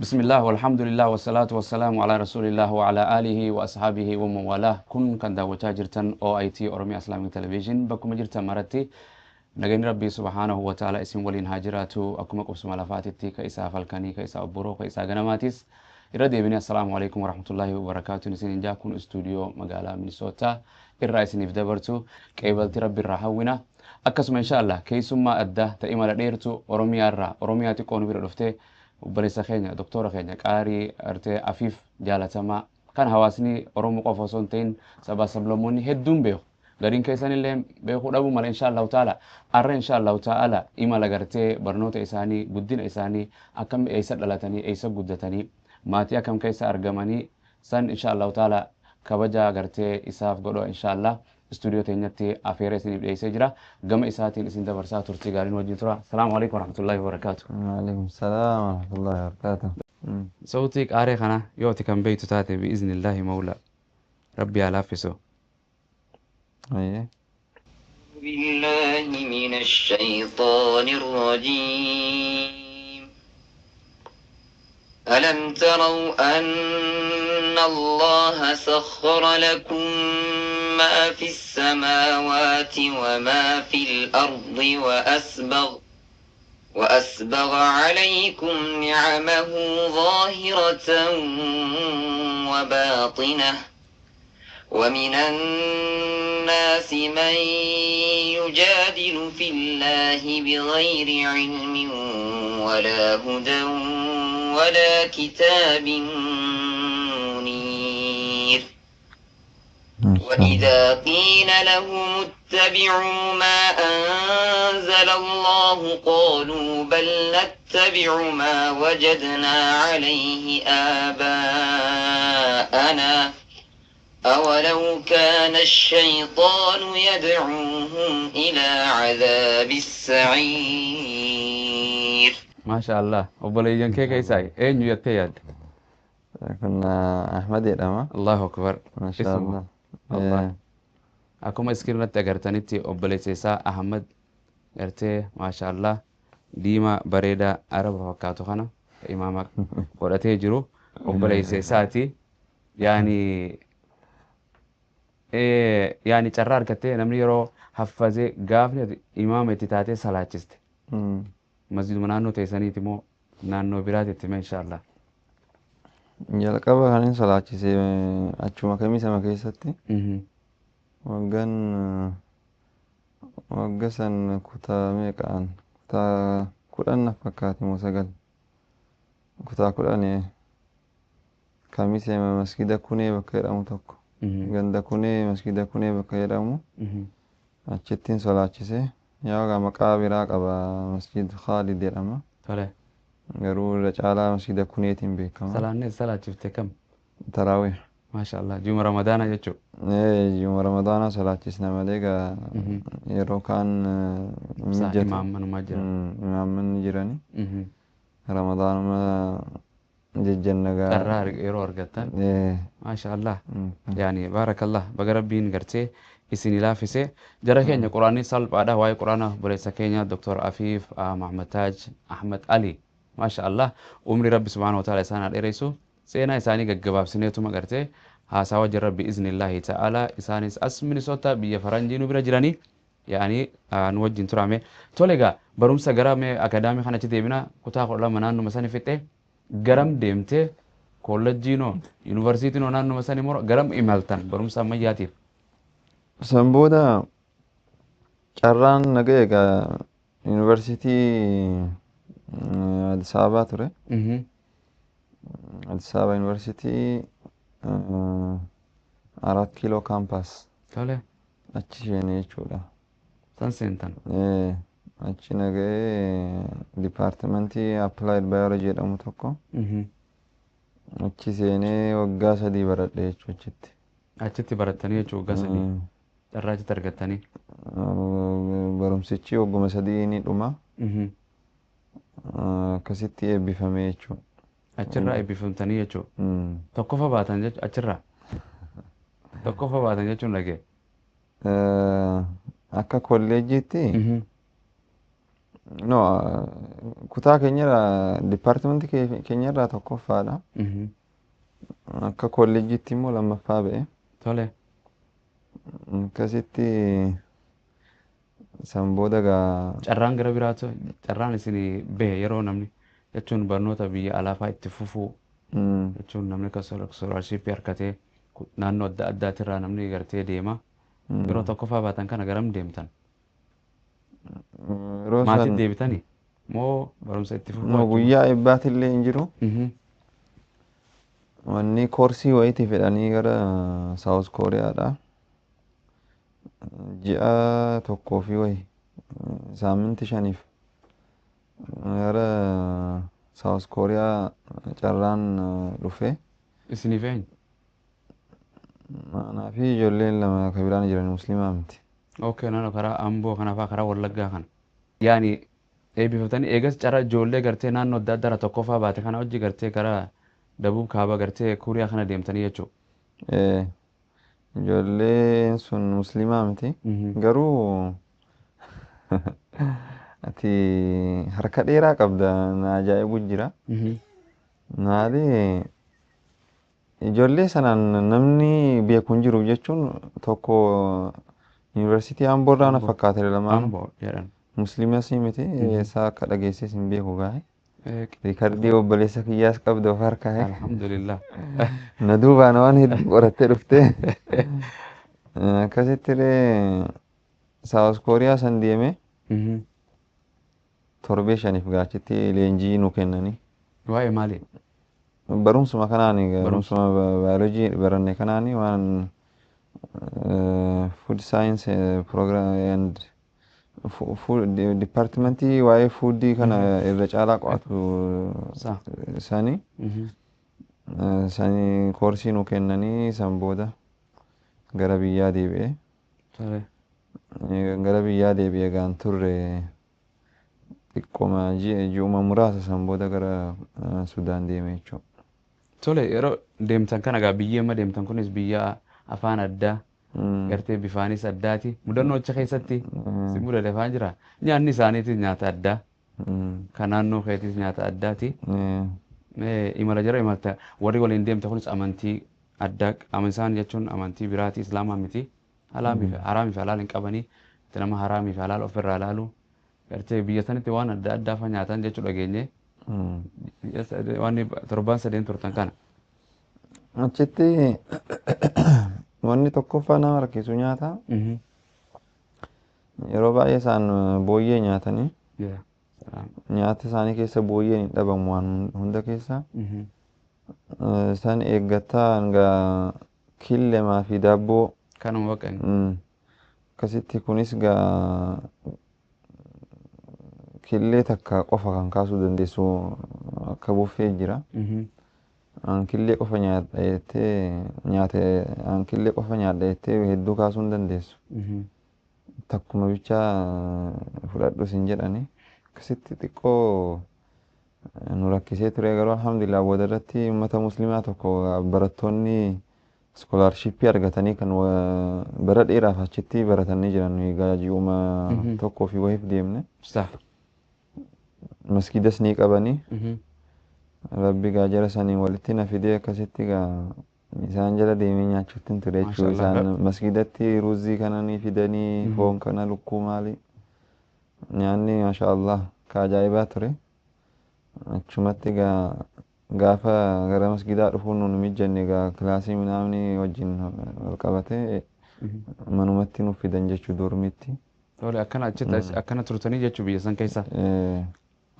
Bismillah, walhamdulillah, wasalaatu wasalaamu ala rasulillah wa ala alihi wa ashaabihi wa man walah. Kun kan daawwachaa jirtan OIT, Oromia Islamic Television. Bakkuma jirtan maratti nageenyi Rabbii subhaanahu wa ta'ala isin waliin haa jiraatu. Akkuma qubsuma lafaatitti ka isaa falkanii, ka isaa obboroo, ka isaa ganamaatis irra deebinee assalaamu alaikum warahmatullahi wabarakaatuun isin jaa. Kun istuudiyoo magaalaa Minisootaa irraa isiniif dabartu qeebalti Rabbi irraa hawwina. Akkasuma insha Allah keessummaa addaa ta'e mala dheertu Oromiyaa irraa, Oromiyaa xiqqoo nu bira dhuftee, obboleessa keenya, doktora keenya qaarii artee Afiif jaalatamaa kan hawaasni Oromoo qofa osoo hin ta'in sabaa sablammoonni hedduun beeku. Gariin keessan illee beekuu dhabuu mala. Insha Allahu ta'ala arra insha Allahu ta'ala imala gartee barnoota isaanii, guddina isaanii, akkam, eessa dhalatanii, eessa guddatanii, maatii akkam keessa argamanii san insha Allahu ta'ala kabaja gartee isaaf godhu insha Allah istuudiyoo teenyatti afeera isiniif dhiyeessee jira. Gama isaatiin isin dabarsaa, turtii gaariin wajjin tura. Salaamu alaikum warahmatullahi wabarakaatu. Waalaikum salaam warahmatullahi wabarakatuh. Sautii qaaree kana yoo ati kan beektu taate, bi'iznillaahi mawla Rabbi haa laaffisu. Ayyee. بالله من الشيطان الرجيم. ألم تروا أن الله سخر لكم ما في السماوات وما في الأرض وأسبغ عليكم نعمه ظاهرة وباطنة ومن الناس من يجادل في الله بغير علم ولا هدى ولا كتاب منير. وإذا قيل لهم اتبعوا ما أنزل الله قالوا بل نتبع ما وجدنا عليه آباءنا أولو كان الشيطان يدعوهم إلى عذاب السعير. Maasha Allah, obboleeyyan kee keessaa eenyu jettee yaadde? Kun Ahmad jedhama. Allahu akbar. Masha Isuma. Allah. Allah. Akkuma iskiriinatti agartanitti obboleessa isaa Ahmad gartee, maasha Allah, diimaa bareedaa Araba fakkaatu kana imaama godhatee jiru obboleessa isaati. Yaani carraa argattee namni yeroo haffazee gaafni ati imaama itti taatee salaachiste masjiduma naannoo teessaniiti moo naannoo biraatitti mee insha Allah? Jalqaba kan inni salaachise achuma kamisama keessatti. Waggaan wagga san kutaa meeqaan, kutaa 10 na fakkaate moo 9, kutaa 10, kamise masgida Kunee bakka jedhamu tokko, ganda Kunee, masgida Kunee bakka jedhamu achittiin salaachise. Yaa, maqaa biraa qaba, Masjid Khaalid jedhama. Garuu irra caalaa masgida Kuneetiin beekama. Salaanni salaachifte kam? Taraawih. Maasha Allah, ji'uma Ramadaanaa jechuudha. Ji'uma Ramadaanaa salaachisna malee egaa yeroo kaan hin mijatu. Imaammanumaa jira. Imaammanni jirani. Ramadaanuma jejjanna gaa. Carraa yeroo argattan. Maasha Allah. Yaani baarakallah, baga Rabbiin gartee isin laafise. Jara keenya, quraanni salphaadha. Waa'ee quraana obboleessa keenya Dr. Afiif Mahmad Taaj Ahmad Ali. Maasha Allah. Umri Rabbi subhaanahu wa ta'ala isaan haa dheeressu. Seenaa isaanii gaggabaabsineetuma gartee haasawa jirra bi'iznillaahi ta'ala. Isaanis as Minisoota biyya faranjii nu bira jiranii. Yaani nu wajjin turame. Tole egaa, barumsa gara mee akaadaamii kanatti deebina. Kutaa 12 naannuma sani fixee garam deemtee? Koolleejjiinoo, yuunivarsiitiinoo naannuma sani moo garam imaltan barumsa ammayyaatiif? San booda carraan na ga'e egaa yuunivarsiitii Addis Ababaa ture. Addis Ababa Yuunivarsiitii Arat Kiiloo campus. Achi seene jechuudha. San seentan. Achi na ga'ee departmentii Applied Biology jedhamu tokko. Achi seenee waggaa 3 baradhe jechuudha achitti. Achitti barattanii jechuudha waggaa 3. Carraa achitti argattanii. Barumsichi wagguma 3 ni dhuma. Akkasitti eebbifame jechuudha. Achirraa eebbifamtanii jechuudha. Tokkoffaa baatan jechuudha achirraa. Tokkoffaa baatan jechuun dhagee. Akka kolleejjiitti No, kutaa keenyarraa dipaartimentii keenyarraa tokkoffaadha. Akka kolleejjiitti immoo lammaffaa ba'e. Tole. Akkasitti san booda gaa Carraan gara biraatu carraan isin bahe yeroo namni jechuun barnoota biyya alaafaa itti fufuu jechuun namni akka iskoolaarshiippii harkatee naannoo adda addaatirraa namni gartee deema. Yeroo tokkoffaa baatan kana garam deemtan? Yeroo Maatii san deebitanii moo barumsa itti fufuu? No, guyyaa eebbaatillee hin jiru. Wanni koorsii wayiitii fedhanii gara Saawus Kooriyaadha. Ji'a tokkoo fi wayi saaminti 5f gara Saawus Kooriyaa carraan dhufe. Isiniif eenyu? Anaa fi ijoolleen lama ka biraan jiran musliimaa miti. Okay, naannoo karaa Amboo kana fa'aa karaa Wallaggaa kana. Yaani eebbifatanii eegas carraa ijoollee gartee naannoo adda addaa tokkoffaa baate kana hojii gartee karaa Dabuub Kaaba gartee Kuuriyaa kana deemtanii jechuudha. Ijoolleen sun musliimaa miti. Garuu ati harka dheeraa qabda, na ajaa'ibu jira. Maali, ijoollee sanaan namni beeku hin jiru jechuun tokko yuunivarsiitii Amboo irraa na fakkaate lamaan. Amboo jedhan. Musliimas miti, eessaa akka dhageesses hin beeku gaa'e. Riikardii obboleessa kiyyaas qabda of harkaa. Alhamdulillah. Na duubaan waan hedduu qorattee dhuftee. Akkasitti illee Saawus Kooriyaa san deeme torbee 5f gaachitti leenjii nu kennanii. Waa'ee maali? Barumsuma kanaani, barumsuma baayoloojii baranne kanaani, waan food science program and departmentii waa'ee foodii kana irra caalaa qo'atu sani sani koorsii nu kennanii, san booda gara biyyaa deebi'e. Gara biyyaa deebi'e gaan turre xiqqooma ji'uma muraasa, san booda gara Sudaan deeme jechuudha. Tole, yeroo deemtan kana egaa biyyi amma deemtan kunis biyya afaan addaa gartee bifaanis addaati. Mudannoo achi keessatti si mudate afaan jira. Nyaanni isaaniitis nyaata addaa. Kan naannoo keetis nyaata addaati. Imala jara imalta warri waliin deemte kunis amantii addaa isaan jechuun amantii biraati, islaamaa miti. Haraamii fi halaal hin qabanii itti nama haraamii fi halaal ofirraa ilaalu. Gartee biyya sanitti waan adda addaa fa nyaatan jechuu dhageenye. Waan torbaan sadeen turtan kana. Achitti wanni tokkoffaa nama rakkisu nyaata. Yeroo baay'ee isaan booyyee nyaatanii nyaata isaanii keessa booyyeen hin dhabamu waan hunda keessa. Isaan eeggataa hanga killemaa fi daabboo. Kanuma bakka. Akkasitti kunis gaa killee takka qofa kan kaasuu dandeessu akka buffee jira. An killee qofa nyaadha jettee nyaate, an killee qofa nyaadha jettee hedduu kaasuu hin dandeessu. Takkuma bichaa fudhadhu sin jedhani. Akkasitti xiqqoo nu rakkisee ture, garuu alhamdulillah booda irratti uummata musliimaa tokko barattoonni iskoolaarshippii argatanii kan bara dheeraaf achitti baratanii jiran, egaa ji'uma tokkoo fi wayiif deemne. Masgiidas ni qabanii. Rabbi gaa jara saniin walitti na fidee akkasitti gaa isaan jala deemee nyaachuutti hin ture jechuudha. Isaan masgiidatti ruuzii kana ni fidanii, foon kana, lukkuu, maali. Nyaanni maasha Allah ka ajaa'ibaa ture. Achumatti gaa gaafa gara masgiidaa dhufuun nu mijanne, gaa kilaasii minaamni wajjin wal qabatee manumatti nu fidan jechuu dormitti. Tole, akkana achitti akkana turtanii jechuu biyya san keessa.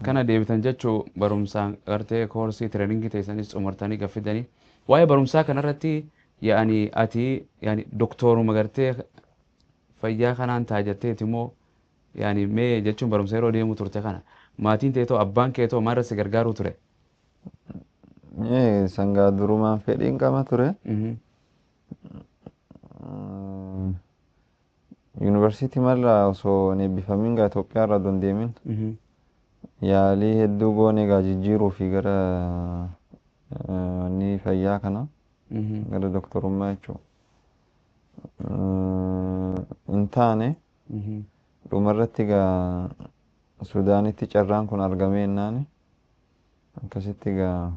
Kana deebitan jechuu barumsaan gartee koorsii tireeningii teessanis xumurtanii gaffidanii. Waa'ee barumsaa kanarratti yaani ati yaani doktoruma gartee fayyaa kanaan taajatteeti moo, yaani mee jechuun barumsa yeroo deemu turte kana maatiin teetoo abbaan keetoo maalirra si gargaaruu ture? Sangaa durumaan fedhiin qaba ture. Yuunivarsiitii marraa osoo hin eebbifamin gaa Itoophiyaa irraa osoo hin deemin yaalii hedduu goone gaa jijjiiruu fi gara wanni fayyaa kana gara doktorummaa jechuudha. Hin taane, dhumarratti gaa Sudaanitti carraan kun argamee jennaan akkasitti egaa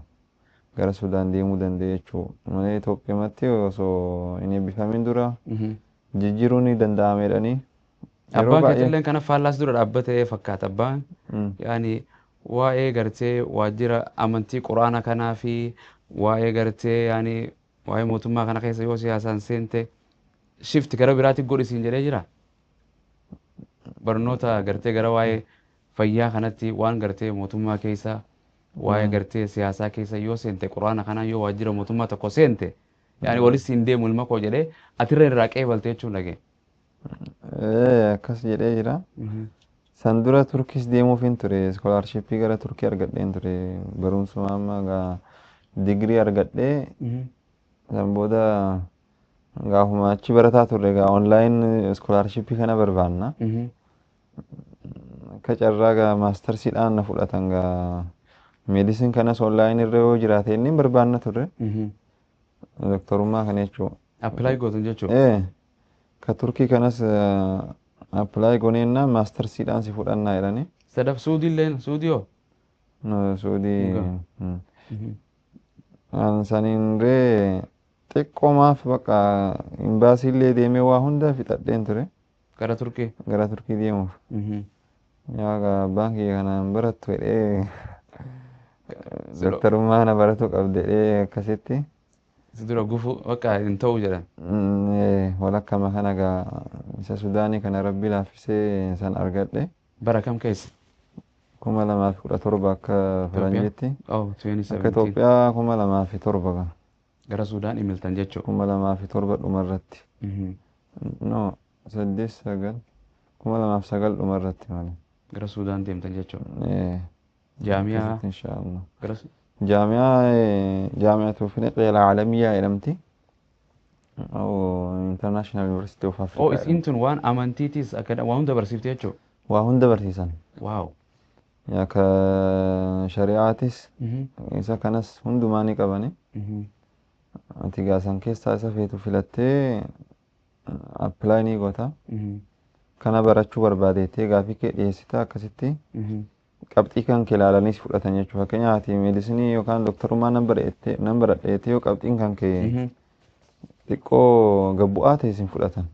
gara Sudaan deemuu danda'e jechuudha. Malee Itoophiyaatti osoo hin eebbifamin dura jijjiiruun ni danda'ama jedhanii. Yeroo Abbaan baay'ee keetillee kana faallaas dura dhaabbatee fakkaata abbaan. Yaani waa'ee gartee waajjira amantii quraana kanaa fi waa'ee gartee yaani waa'ee mootummaa kana keessa yoo siyaasaan seente shift gara biraatti godhisiin jedhee jira. Barnoota gartee gara waa'ee fayyaa kanatti waan gartee mootummaa keessa waa'ee gartee siyaasaa keessa yoo seente quraana kanaa yoo waajjira mootummaa tokko seente yaani walis hin deemu ilma koo jedhee atirra irraa qeebalte jechuun dhagee. Akkas jedhee jira. San dura Turkis deemuuf hin ture. Iskoolaarshippii gara Turkii argadheen ture. Barumsuma amma egaa digirii argadhee san booda gaafuma achi barataa turre egaa onlaayin iskoolaarshippii kana barbaanna. Akka carraa egaa maastarsiidhaan na fudhatan egaa meedisin kanas onlaayin irra yoo jiraate inni barbaanna turre. Doktorummaa kana jechuudha. Appilaayi gootan jechuudha. Ka Turkii kanas appilaayi gooneenna maastarsiidhaan si fudhannaa jedhanii. Sadaf suudiilleen suudiyoo. No, Suudii. Dhugaa. An saniin ree xiqqoomaaf bakka imbaasiillee deemee waa hunda fixadheen ture Gara Turkii. gara Turkii deemuuf. Yaa egaa abbaan kiyya kanaan barattu jedhee doktorummaa na baratu qabde jedhee akkasitti. Si dura gufuu bakka hin ta'u jedhan. Walakkama kana egaa isa Sudaanii kana rabbi laaffisee san argadhe. Bara kam keessa? 2017 akka faranjiitti. Oh, Akka 2017. Itoophiyaa 2007 gaa. Gara Sudaan imiltan jechuudha. 2007 dhumarratti. No, 8 9 2009 dhumarratti malee. Gara Sudaan deemtan jechuudha. Jaamiyaa Akkasitti inshaallah. gara Jaamiyaa Jaami'atu Finqee Alaalamiyaa jedhamti. International University of Africa. Oh, isiin tun waan amantiitis akka waan hunda barsiifte jechuudha. Waa hunda barsiisan. Waaw. Yaa ka shari'aatis isa kanas hundumaa ni qabani. Ati gaasan keessaa isa feetu filattee appilaayi ni goota. Kana barachuu barbaadettee gaafii kee dhiyeessita akkasitti qabxii kan kee ilaalanii si fudhatan jechuudha. Fakkeenyaaf ati meedisinii yookaan doktorummaa nan baradheettee yoo qabxiin kan kee xiqqoo gad bu'aa ta'e si hin fudhatan.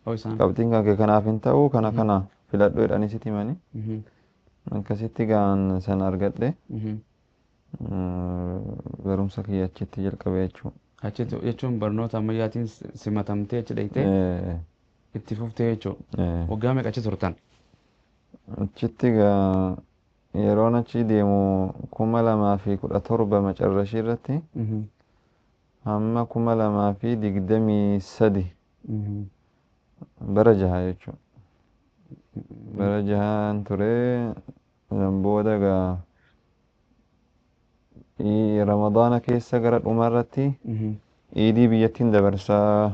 Oh, isaan. Qabxiin kan kee kanaaf hin ta'u kana kana filadhu jedhanii sitti himanii. Akkasitti gaan sana argadhe barumsa kiyya achitti jalqabe jechuudha. Achitti jechuun barnoota ammayyaatiin simatamtee achi dhaqxee itti fuftee jechuudha. Waggaa meeqa achi turtan? Achitti egaa yeroon achi deemu 2017 macarrashii irratti hamma 2023 bara jaha jechuudha. Bara jahaan ture san booda egaa Ramadaana keessa gara dhumarratti iidii biyyattiin dabarsaa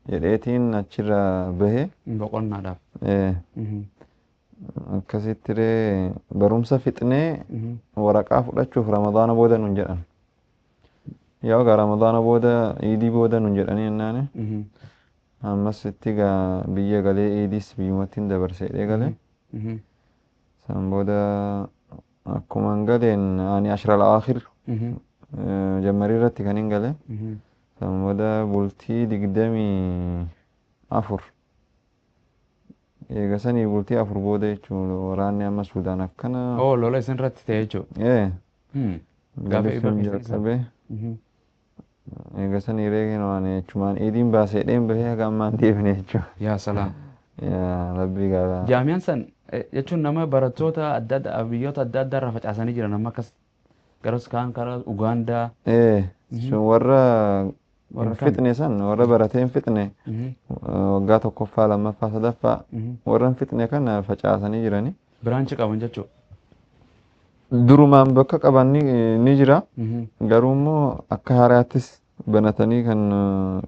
jedheetiin achirraa bahe. Boqonnaadhaaf. Akkasitti ree barumsa fixnee waraqaa fudhachuuf Ramadaana booda nun jedhan. Yaa egaa Ramadaana booda iidii booda nun jedhanii jennaani. Ammas itti egaa biyya galee iidiis biyyumattiin dabarse jedhee galee. San booda akkuma hin galeen ani ashral aakhir jammarii irratti kan hin gale. San booda bultii 24. Eega sanii bultii 4 booda jechuun waraanni amma Suudaan akkana. Oh, lola isin irratti ta'e jechuudha. Gaafa Galli eebba sun keessan isa. jalqabe. Eega sanii reegin waan jechumaan iidiin baasee dheen bahee haga ammaan deebine jechuudha. Yaa salaam. Yaa rabbii gaara. Jaamiyaan san jechuun nama barattoota adda addaa biyyoota adda addaa irraa facaasanii jiran amma akkas garas kaan karaa Ugaandaa. Sun warra Warra hin kam? fixne san warra baratee hin fixne waggaa tokkoffaa lammaffaa sadaffaa warra hin fixne kana facaasanii jirani. Biraanchi qaban jechuudha. Durumaan bakka qaban ni jira. Garuu immoo akka haaraattis banatanii kan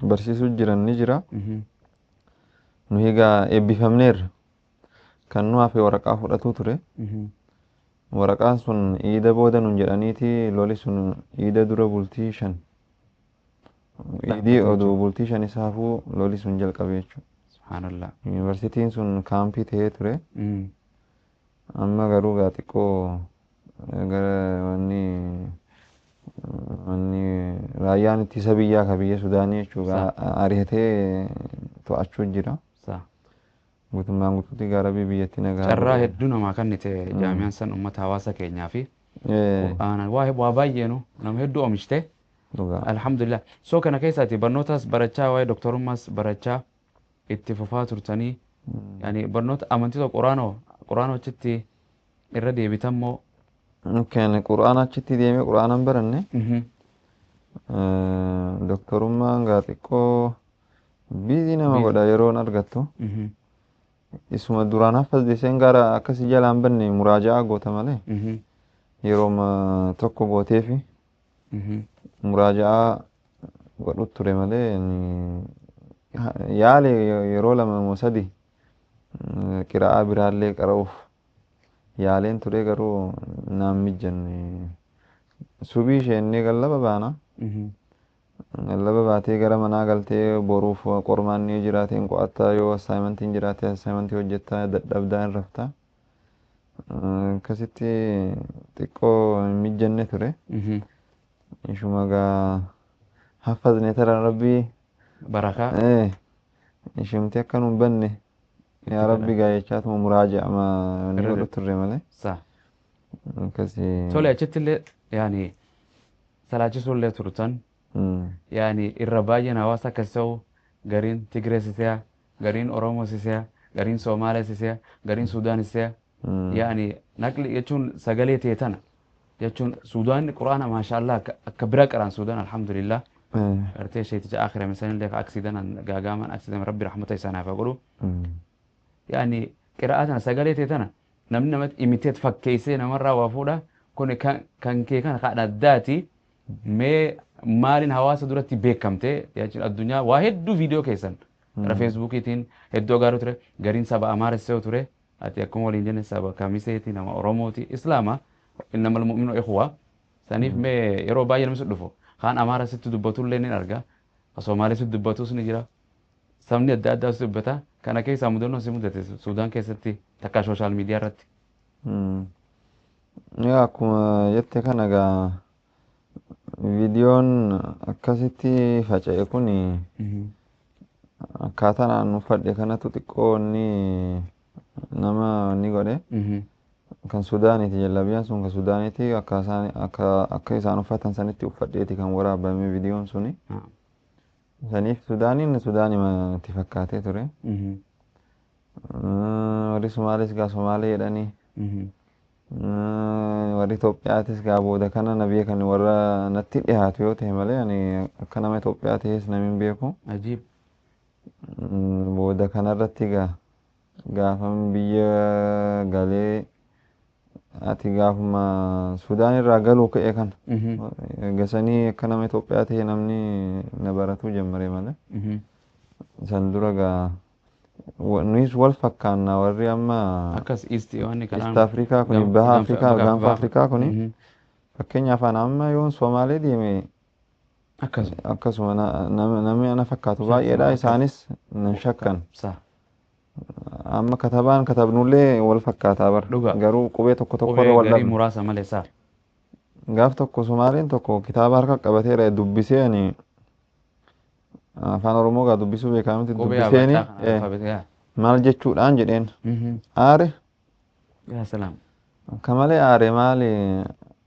barsiisuu jiran ni jira. Nu egaa eebbifamneerra. Kan nu hafe waraqaa fudhatu ture. Waraqaan sun iida booda nun jedhaniiti loli sun iida dura bultii 5. Iidii oduu bultii 5 isaafuu loli sun jalqabe jechuudha. Subhaanallah. Yuunivarsiitiin sun kaampii ta'ee ture. Amma garuu gaa xiqqoo gara wanni wanni raayyaan ittisa biyyaa ka biyya Sudaanii jechuudha ari'atee to'achuu jira. Guutummaan guutuutti gara biyyatti nagaa. Carraa hedduu namaa kennite jaamiyaan san uummata hawaasa keenyaa fi qur'aana waa baay'eenu nama hedduu oomishte. Alhamdulillah. So kana keessaati barnootas barachaa waa'ee doktorummaas barachaa itti fufaa turtanii yani barnoota amantii tokko quraanoo achitti irra deebitan moo? Okay, quraana achitti deemee quraanaan baranne. Doktorummaan gaa xiqqoo biizii nama godha yeroon argattu. Isuma duraan haffazde seen gara akkasii jalaan banne muraaja'aa goota malee. Yerooma tokko gooteefi muraaja'aa godhu ture malee yaale yeroo lama moo sadi qiraa'aa biraallee qara'uuf yaaleen ture garuu naan mijanne. Subii isheennee gallaba baana. Gallaba baatee gara manaa galtee boruuf qormaanni jiraate hin qo'attaa yoo assaayimentiin jiraate assaayimentii hojjettaa dadhabdaa hin raftaa. Akkasitti xiqqoo hin mijanne ture. Ishuma gaa haffazne taran rabbii. Barakaa. Ishumti akka nu hin banne yaa rabbi gaa jechaatuma muraaja'ama inni godhu turre malee. Akkasii. Tole achitti illee yaani salaachisuu illee turtan. Yaani irra baay'een hawaasa akkas ta'u gariin Tigree sisee, gariin Oromoo sisee, gariin Somaalee sisee, gariin Sudaan sisee. Yaani naqli jechuun sagalee ta'e tana jechuun Sudaan quraana maashaallah akka bira qaraan Sudaan alhamdulillah. Gartee sheeticha akhira misanillee ka aksidanan gaagaaman aksidan rabbi rahmata isaanaaf haa godhu. Yaani qiraa'aa tana sagalee ta'e tana namni namatti imiteet fakkeessee namarraa waa fuudha kun kan kee kana kan addaati mee maaliin hawaasa duratti beekamte jechuun addunyaa waa hedduu viidiyoo keessan gara feesbuukiitiin hedduu gaarii ture gariin saba Amaaressee ture ati akkuma waliin jenne saba Kamiseeti nama Oromooti Islaama innamal mu'minu ikhwa saniif mee yeroo baay'ee namni dhufu kaan Amaara sitti dubbatullee ni arga Somaalee sitti dubbatus ni jira sabni adda addaa sitti dubbata kana keessaa mudannoon si mudate Suudaan keessatti takka sooshaal miidiyaa irratti. Yaa akkuma jette kana gaa viidiyoon akkasitti faca'e kun akkaataan aan uffadhe kanatu xiqqoo inni nama inni godhe kan Sudaaniiti jallabiyaan sun kan Sudaaniiti akka isaan uffatan sanitti uffadheeti kan waraabame viidiyoon suni. Saniif Sudaaniin Sudaanima itti fakkaatee ture. Warri Somaalees gaa Somaalee jedhanii. Warri Itoophiyaatis gaa booda kana na beekan warra natti dhiyaatu yoo ta'e malee ani akka nama Itoophiyaa ta'es namni hin beeku. Ajiib. Booda kanarratti gaa gaafan biyya galee ati gaafuma Sudaan irraa galuu ka'e kana gasanii akka nama Itoophiyaa ta'e namni na baratuu jammare malee. San dura gaa nuyis wal fakkaanna warri amma Akkas East waan East Afrikaa kuni baha Afrikaa gaanfa Afrikaa kuni fakkeenyaaf ana amma yoon Somaalee deeme akkasuma namni ana fakkaatu baay'eedha isaanis nan shakkan. Amma katabaan katabnullee wal fakkaataa bara garuu qubee tokko tokko irra wal dhabna. Muraasa malee saa. Gaaf tokko Somaaleen tokko kitaaba harka qabateera dubbisee ani afaan Oromoo gaa dubbisuu beekaa miti dubbiseeni maal jechuudhaan jedheen aare. Akka malee aare maali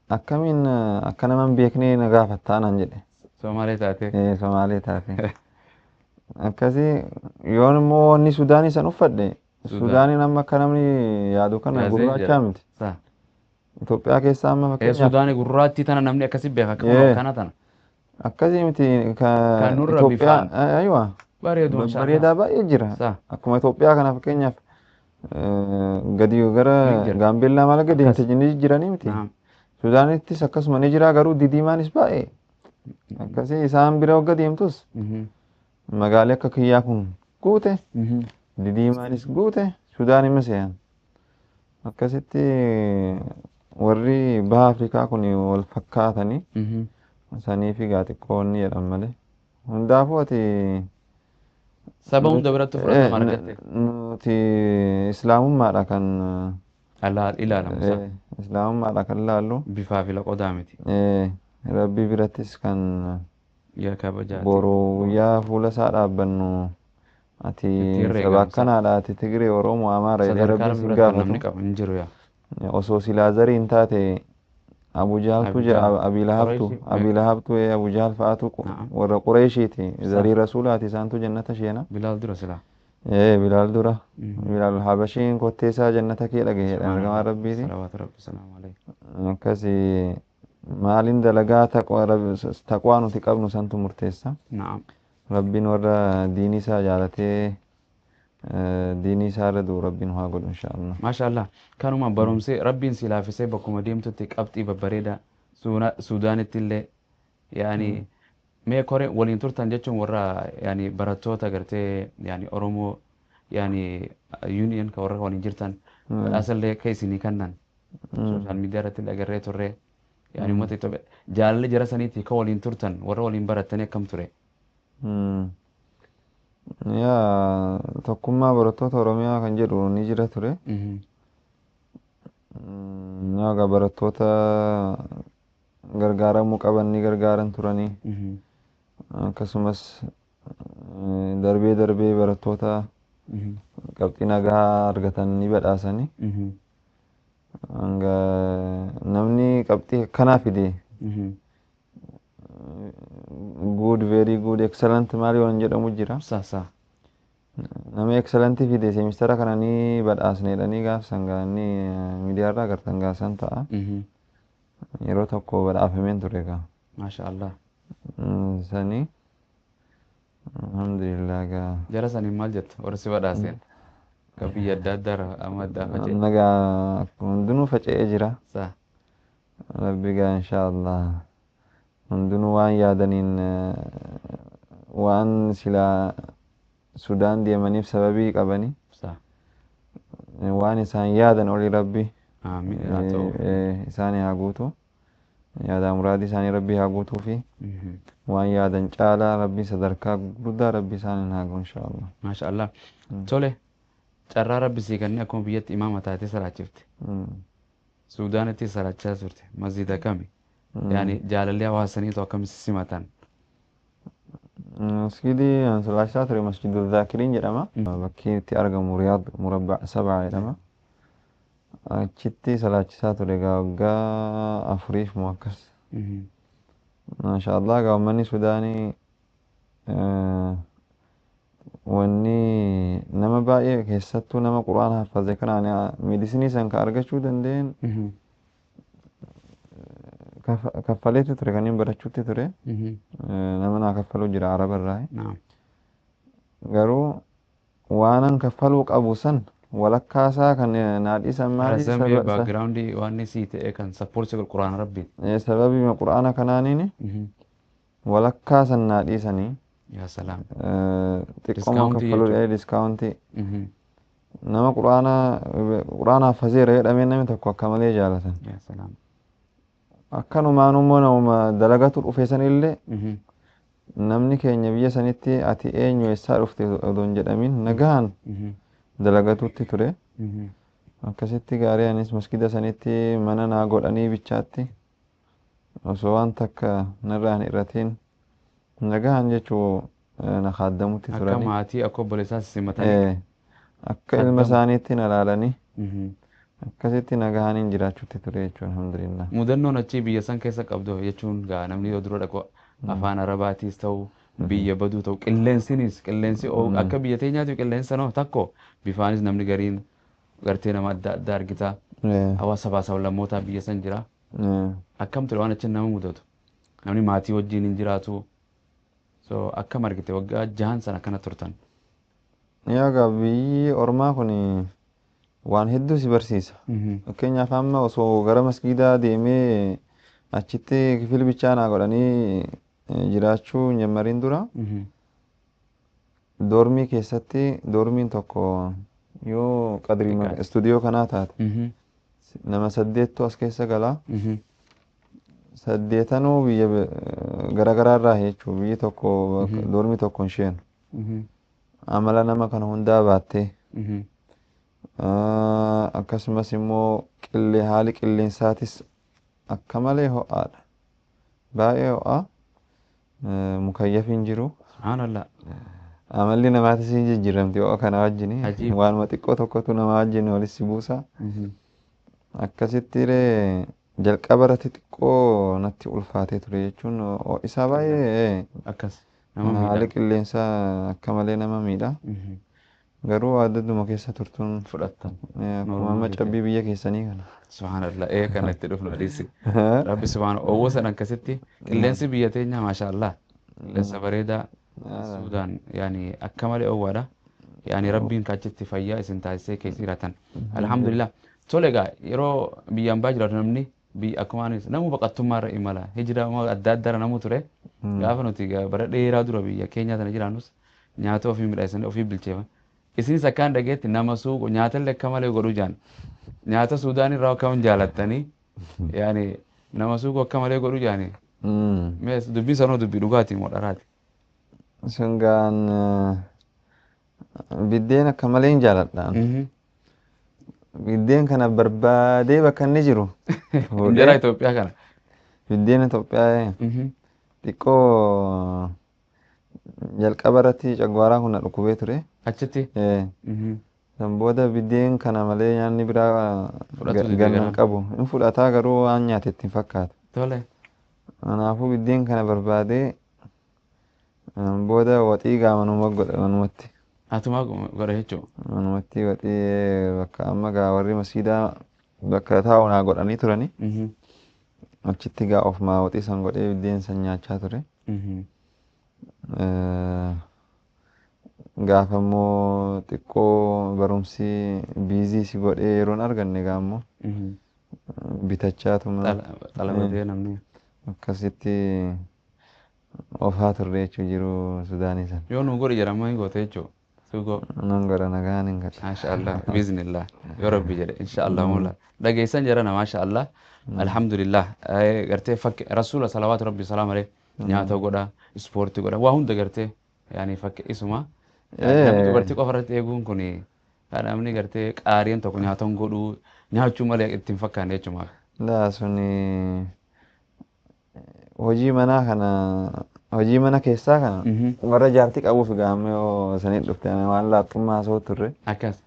akkamiin akka nama hin beeknee na gaafattaa naan jedhe. Somaalee taate. Somaalee taate. Akkasii yoon immoo wanni Sudaanii san uffadhe Sudaaniin amma akka namni yaadu kana gurraachaa miti. Itoophiyaa keessaa amma fakkeenyaaf. Sudaanii gurraattii tana namni akkasii beeka akka kana tana. Akkasii miti kan Itoophiyaa aywa bareedaa baay'ee jira. Akkuma Itoophiyaa kana fakkeenyaaf gadi gara Gaambeellaa maal gadi ni jijjiiranii miti. Sudaanittis akkasuma ni jira garuu didiimaanis baay'ee. Akkasii isaan bira wagga deemtus magaalii akka kiyyaa kun guute didiimaanis guute Sudaan ima se'an. Akkasitti warri baha Afrikaa kun wal fakkaatanii saniif egaa xiqqoo inni jedhan malee. Hundaafuu ati Saba hunda biratti fudhatama argatte. Nuti islaamummaadha kan Ilaalamu isaa. Islaamummaadha kan laallu. Bifaa fi loqodaa miti. Rabbi birattis kan Yaa kabajaati. Boru guyyaa fuula isaa dhaabbannu ati Ittiin saba reegamsa. Akkanaadha, ati Tigree, Oromoo, Amaara jedhee Sadarkaa Rabbiin Rabbi sin biratti kan namni gaafatu. qabu hin jiru yaa. Osoo silaa zarii hin taate Abu Jahaltu Abu jira, Jahl. Abi Lahabtu, Qureeshi. Abi Lahabtu, Abu Jahal fa'aatu Na'am. Warra Qureeshiiti. Sa. Zarii Rasuulaati, isaantu jannata sheena. Bilaal dura silaa. Bilaal dura. Bilaal Habashiin kottee isaa jannata kee dhagaheedha ergamaa Subhaanallah. Rabbiiti. Salawaatu Rabbi salaamu alayhi. Akkasi maaliin dalagaa taqwaa nuti qabnu santu murteessa. Na'am. Rabbiin warra diinii isaa jaalatee diinii isaa irra du'u Rabbiin haa godhu inshaallah. Maasha Allah. Kanuma barumsi Rabbiin si laafisee bakkuma deemtutti qabxii babbareedaa Suudaanitti illee yaani mee kore waliin turtan jechuun warra yaani barattoota gartee yaani Oromoo yaani union ka warra waliin jirtan badhaasa illee ka isinii kennan social media irratti illee agarree turre, yaani uummata Itoophiyaa jaalalli jara saniitii ka waliin turtan warra waliin barattanii akkam ture? Yaa, tokkummaa barattoota Oromiyaa kan jedhu ni jira ture. Yaa, egaa barattoota gargaaramuu qaban ni gargaaran turanii. Akkasumas darbee darbee barattoota qabxii nagaa argatan ni badhaasanii. Hanga namni qabxii akkanaa fide good, very good, excellent maali waan jedhamu jira. Sa sa. Nama excellent fide seemistara kana ni badhaasne jedhanii gaafsan gaanii miidiyaarraa agartan gaasan ta'a. Yeroo tokko badhaafameen ture egaa. Maasha Allah. Sanii alhamdulillah gaa. Jara saniin maal jetta warra si badhaaseen? Ka biyya adda addaa amma addaa faca'e. Nagaa hundinuu faca'ee jira. Sa. Rabbi gaa inshaallah hundinuu waan yaadaniin waan silaa Sudaan deemaniif sababii qabanii Sa. waan isaan yaadan olii Rabbi Amiin haa ta'u. Isaanii haa guutu. Yaada muraadii isaanii Rabbi haa guutuu fi waan yaadan caalaa Rabbi sadarkaa guddaa Rabbi isaaniin haa gahu inshaallah. Maasha Allah. Tole, carraa Rabbi sii kennee akkuma biyyatti imaama taatee salaachifte. Suudaanitti salaachaa turte. Masjida kami? Yaani jaalalli hawaasaniitu akkamitti simatan? Masjidii an salaachisaa ture Masjidu Zaakiriin jedhama. Bakki itti argamu Riyaad Murabba Sabaa jedhama. Achitti salaachisaa ture egaa waggaa 4f moo akkas. Maasha Allah, egaa uummanni Sudaanii wanni nama baay'ee keessattuu nama Qur'aana haffaze kanaan medisinii san ka argachuu danda'een kaffaleetti ture kan inni barachuutti ture. Nama naa kaffaluu jira Araba irraa. Naam. Garuu waanan kaffaluu qabu san walakkaa isaa kan naa dhiisan maali? Razamee background waan sii ta'e kan support godhu Qur'aana Rabbiiti. Sababii Qur'aana kanaaniin walakkaa san naa dhiisanii. Yaa salaam. Xiqqooma Discountii kaffaluu jechuudha. Discountii. Nama Qur'aana haffazeera jedhamee namni tokko akka malee jaalatan. Yaa salaam. Akkanumaan immoo namuma dalagatu dhufe sanillee namni keenya biyya sanitti ati eenyu, eessaa dhufte odoo hin jedhamin nagaan dalagatutti ture. Akkasitti gaarii anis masgida sanitti mana naa godhanii bichaatti osoo waan takka narraa hin hir'atiin nagaan jechuu na kaaddamutti Akka turani. maatii akka obboleessaa simatanii. Akka ilma Kaaddamu. isaaniitti na laalanii akkasitti nagaaniin jiraachuutti ture jechuudha, alhamdulillah. Mudannoon achii biyya san keessa qabdu jechuun gaa namni yoo dura dhaqu afaan Arabaatiis ta'u biyya baduu ta'u qilleensinis qilleensi akka biyya teenyaatiif qilleensa noo takko bifaanis namni gariin gartee nama adda addaa argita. Hawaasa sabaa sablammootaa biyya san jira. Akkam ture waan achi nama mudatu? Namni maatii wajjin hin jiraatu. So akkam argite waggaa 6n sana akkana turtan? Yaa, egaa biyyi ormaa kun waan hedduu si barsiisa. Fakkeenyaaf amma osoo gara masgiidaa deemee achitti kifil bichaa naa godhanii jiraachuu hin jammariin dura doormii keessatti doormiin tokko yoo qadrii Xiqqaate. Istuudiyoo kanaa taate nama saddeettu as keessa galaa. Saddeetanuu biyya garaagaraa irraa jechuudha, biyyi tokko doormii tokko hin sheenu. Amala nama kana hundaa baattee Akkasumas immoo haali qilleensaatis akka malee ho'aadha. Baay'ee ho'a. Mukayyafi hin jiru. Subhaanallah. Amalli namaatis hin jijjiiramti ho'a kana wajjin. Ajiib. Waanuma xiqqoo tokkotu nama wajjin walitti buusa. Akkasitti illee jalqaba irratti xiqqoo natti ulfaatee ture jechuun ho'isaa baay'ee Akkas. Nama haali miidha. qilleensaa akka malee nama miidha. Garuu addaduma keessa turtuun Fudhattan. akkuma amma Normaali ta'e. cabbii biyya keessanii kana. Subhaanallah. Ee kana itti dhufnu dhiisi. Rabbi subhaana owwoo san akkasitti qilleensi biyya teenya maashaallah. Qilleensa bareedaa Suudaan yaani akka malee owwaadha. Yaani Rabbiin kaachitti fayyaa isin taasisee keessa jiraatan. Alhamdulillah. Tole egaa yeroo biyyaan baa jiraatu namni biyya akkuma anis namu baqattummaa irra imala hijira adda addaarra namu ture. Gaafa nuti bara dheeraa dura biyya keenya tana jiraannus nyaata ofii midhaasanii ofii bilcheefan. Isinis akkaan dhageetti nama suuqu nyaatallee akka malee godhu jaan. Nyaata Suudaan irraa akkam jaalattanii yaani nama suuqu akka malee godhu jaani. Mees dubbiin sanoo dubbii dhugaatii moo dharaati? Sun gaan biddeen akka malee hin jaaladhaan. Biddeen kana barbaadee bakka inni jiru. Injeraa Itoophiyaa kana. Biddeen Itoophiyaa xiqqoo jalqaba irratti cagwaaraa kun na dhukkubee ture. Achitti. San booda biddeen kana malee nyaanni biraa Fudhatu dide ganna hin garaan. qabu. Hin fudhataa garuu waan nyaate itti hin fakkaatu. Tole. Kanaafuu biddeen kana barbaadee booda waxii gaa manuma godha manumatti. Atumaa godha jechuudha. Manumatti waxii bakka amma gaa warri masiidaa bakka taa'u naa godhanii turani. Achitti gaa ofumaa waxii san godhee biddeen san nyaachaa ture. Gaafa immoo xiqqoo barumsi biizii si godhee yeroon arganne gaa immoo bitachaatuma Xalabatee namni. akkasitti ofaa turre jechuu jiru Sudaanii san. Yoo nu godhi jedhama hin goote jechuudha. Suuqoo. Nan godha nagaan hin godha. Maasha Allah. Biiznillah. Yoo Rabbi jedhe. Insha Allah moola. Dhageessan jedhana maasha Allah. Alhamdulillah. Gartee fakki rasuula salawaatu rabbi salaam alayhi nyaata godha ispoortii godha waa hunda gartee yaani fakki isuma. Namni dubartii qofa irratti eeguun kun namni gartee qaariin tokko nyaata hin godhuu nyaachuu malee itti hin fakkaanne jechuudha. Laa suni hojii manaa kana hojii mana keessaa kana warra jaartii qabuuf gaamme yoo sanii dhufte waan laaxummaa haasa'u turre. Akkas.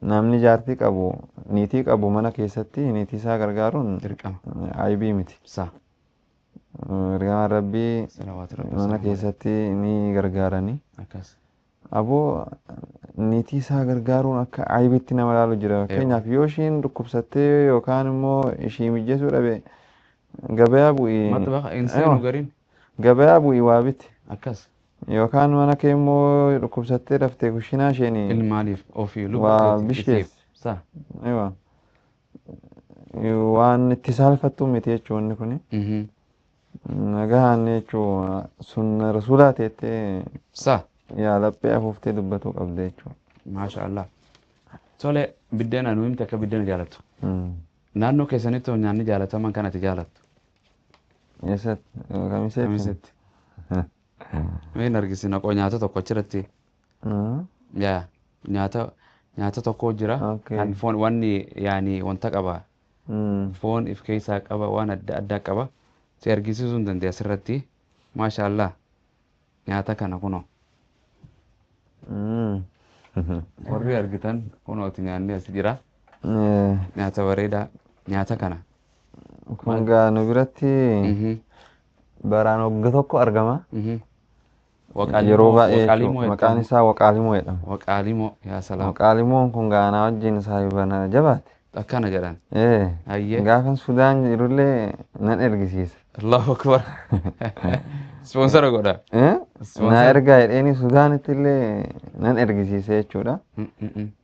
Namni jaartii qabu niitii qabu mana keessatti niitii isaa gargaaruun Dirqama. aybii miti. Sa. Ergamaan Rabbii Salawaatu rabbi mana salaam alayhi. keessatti ni gargaarani. Akkas. Aboo niitii isaa gargaaruun akka aybiitti nama ilaalu jira. Fakkeenyaaf yoo ishiin dhukkubsattee yookaan immoo ishii mijeessuu dhabe gabayaa bu'ii Maxbaxa hin seenu gariin. gabayaa bu'ii waa biti. Akkas. Yookaan mana kee immoo dhukkubsattee raftee kushinaa isheen Ilmaaniif ofii lubbuu waa keetiif isiif. bisheef. Sa. Aywa. Waan itti saalfattu miti jechuun inni kuni. Nagaan jechuun sun rasuulaa teettee Sa. yaa laphee afuuftee dubbatuu qabda jechuudha. Maasha Allah. Tole biddeena nu himte akka biddeena jaalattu. Naannoo keessanitti nyaanni jaalataman kan ati jaalattu. Eessatti? Kamiseetti? Kamisetti. Mee argisiina qoo nyaata tokko achirratti. Yaa nyaata nyaata tokko jira. Okay. Kan foon wanni yaani wanta qaba. Foon if keessaa qaba waan adda addaa qaba. Si argisiisuu hin danda'e asirratti. Maasha Allah. Nyaata kana kunoo. Warri argitan kunooti nyaanni as jira. Nyaata bareedaa. Nyaata kana. Kun gaa nu biratti baraan wagga tokko argama. Yeroo baay'ee Waqaalimoo jechuudha. Maqaan isaa Waqaalimoo jedhama. Waqaalimoo yaa salaam. Waqaalimoon kun gaa anaa wajjin saahiba jabaate. Akkana jedhan. Hayyee. Gaafan Sudaan jirullee nan ergisiisa. Allahu akbar. Ispoonsara godha. Na Ispoonsara. ergaa jedheeni Sudaanitti illee nan ergisiise jechuudha.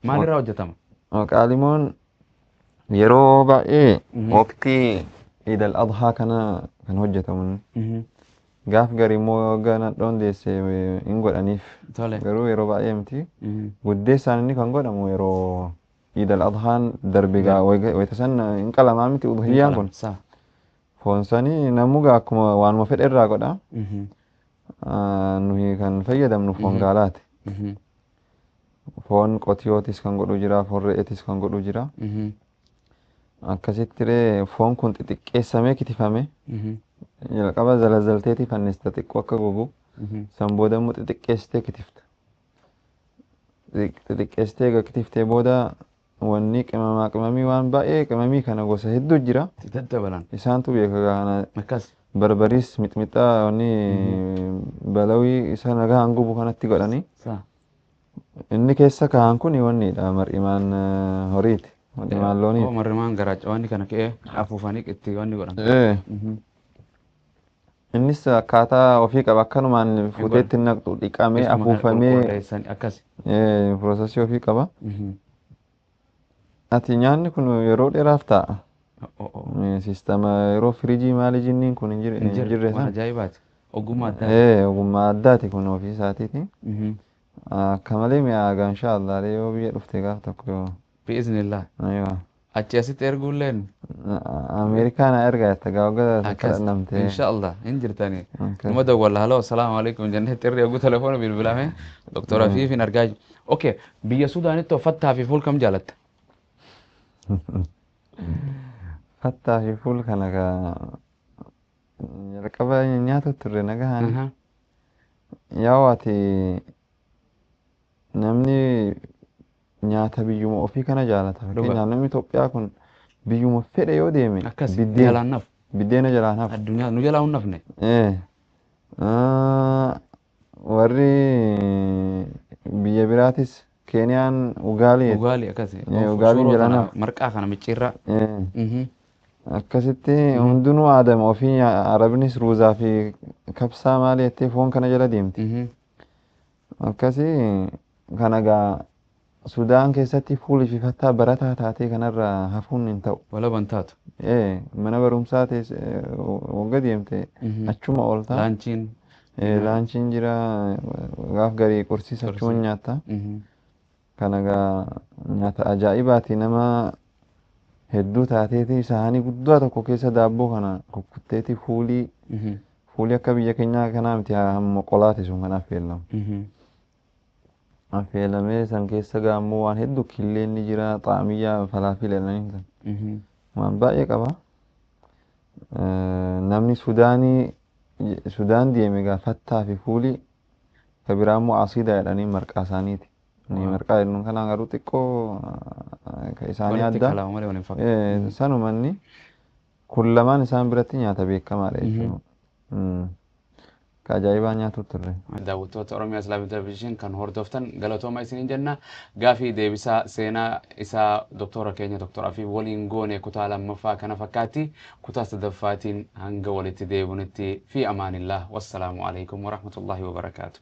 Maalirraa hojjetama? Waqaalimoon yeroo baay'ee waqtii Iid al-Adhaa kana kan hojjetamu. Gaaf garii immoo waggaa nadhoon deesse hin godhaniif. Tole. Garuu yeroo baay'ee miti. Guddeessaan inni kan godhamu yeroo Iid al-Adhaan darbe gaa wayita san hin qalamaa miti udhiyyaan kun. Sa. Foon sanii namuu gaa akkuma waanuma fedhe irraa godha. Nuyi kan fayyadamnu foon gaalaati. Foon qotiyootis kan godhu jira, foon re'eetis kan godhu jira. Akkasitti ree foon kun xixiqqeessamee kitifame. Jalqaba zalazalteeti fannista xiqqoo akka gogu. San booda immoo xixiqqeessitee kitifta. Xixiqqeessitee egaa kitiftee booda wanni qimamaa qimamii waan baay'ee qimamii kana gosa hedduu jira. Daddabalan. Isaantu beeka kana Akkas. Barbariis mixmixaa wanni balawii isa nagaan gubu kanatti godhanii. Sa. Inni keessa kaa'an kun wannidha mar'imaan horiiti. Mar'imaan Oo looniiti. Mar'imaan garaacha wanni kana ka'ee afuufanii itti wanni godhan. Innis akkaataa ofii qaba akkanumaan fuuteetti naqxu dhiqamee Isuma kana afuufamee qulqulleessanii akkas. Piroosesii ofii qaba. Ati nyaanni kun yeroo dheeraaf taa'a. Siistama yeroo firiijii maali jinniin kun hin Hin jirre jirre waan sana. ajaa'ibaati. Ogummaa addaa. Ogummaa addaati kun ofii isaatiiti. Akka malee mi'aagaa inshaallah yoo biyya dhufte gaaf tokko yoo. Bi'iznillah. Aywa. Achi asitti erguulleen Ameerikaa na ergaa jetta gaa waggaa akkas. kadhannamtee. Inshaallah hin jirtanii. Akkas. Numa dawwalla haloo assalaamu alaikum jennee xirri oguu telefoona bilbilame Doktor Afiifin argaa jiru. Okay, biyya Suudaanitti fattaa fi fuul kam jaalatta? Fattaa fi fuul kana gaa jalqaba nyaata turre nagahaan. Yaa'u ati namni nyaata biyyuma ofii kana jaalata. Dhuga. Fakkeenyaaf namni Itoophiyaa kun biyyuma fedhe yoo deeme Akkas biddeen jalaan naf. Biddeena jalaan hafu. Addunyaa nu jalaa hin nafne. Warri biyya biraatis Keeniyaan ugaalii Ugaali akkas. Ugaaliin Suuroo jalaan kana hafu. Marqaa kana micciirraa. Akkasitti hundinuu aadama ofii arabnis ruuzaa fi kabsaa maali jettee foon kana jala deemti. Akkasii kana gaa Sudaan keessatti fuulii fi fattaa barataa taatee kanarraa hafuun hin ta'u. Walaban taatu. Mana barumsaa teesse wagga deemte achuma oolta. Laanchiin. Laanchiin jira gaaf garii qursiis achuma Qursii. Nyaata. Kana gaa nyaata ajaa'ibaati nama hedduu taateeti saanii guddaa tokko keessa daabboo kana kukkutteeti fuulii fuulii akka biyya keenyaa kanaa miti hamma qolaati sun kan affeelamu. Affeelamee san keessa gaammoo waan hedduu killeen ni jira xaamiyyaa falaafil jedhanii san waan baay'ee qaba. Namni Sudaanii Sudaan deeme gaa fattaa fi fuulii ka biraa immoo asiidaa jedhanii marqaa isaaniiti. Ni marqaa jennuun kanaan garuu xiqqoo ka isaanii Walitti adda. kalama malee waliin fakkaatu. Sanuma inni kun lamaan isaan biratti nyaata beekamaadha jechuudha. Ka ajaa'ibaa nyaatu turre. Daawwattoota Oromiyaa Islaamii Televezyiin kan hordoftan galatooma isiniin jenna. Gaafii deebisaa seenaa isaa doktora keenya Doktor Afiif waliin goone kutaa lammaffaa kana fakkaatti. Kutaa sadaffaatiin hanga walitti deebinutti fi amaanillah. Wassalaamu alaikum warahmatullahi wabarakaatu.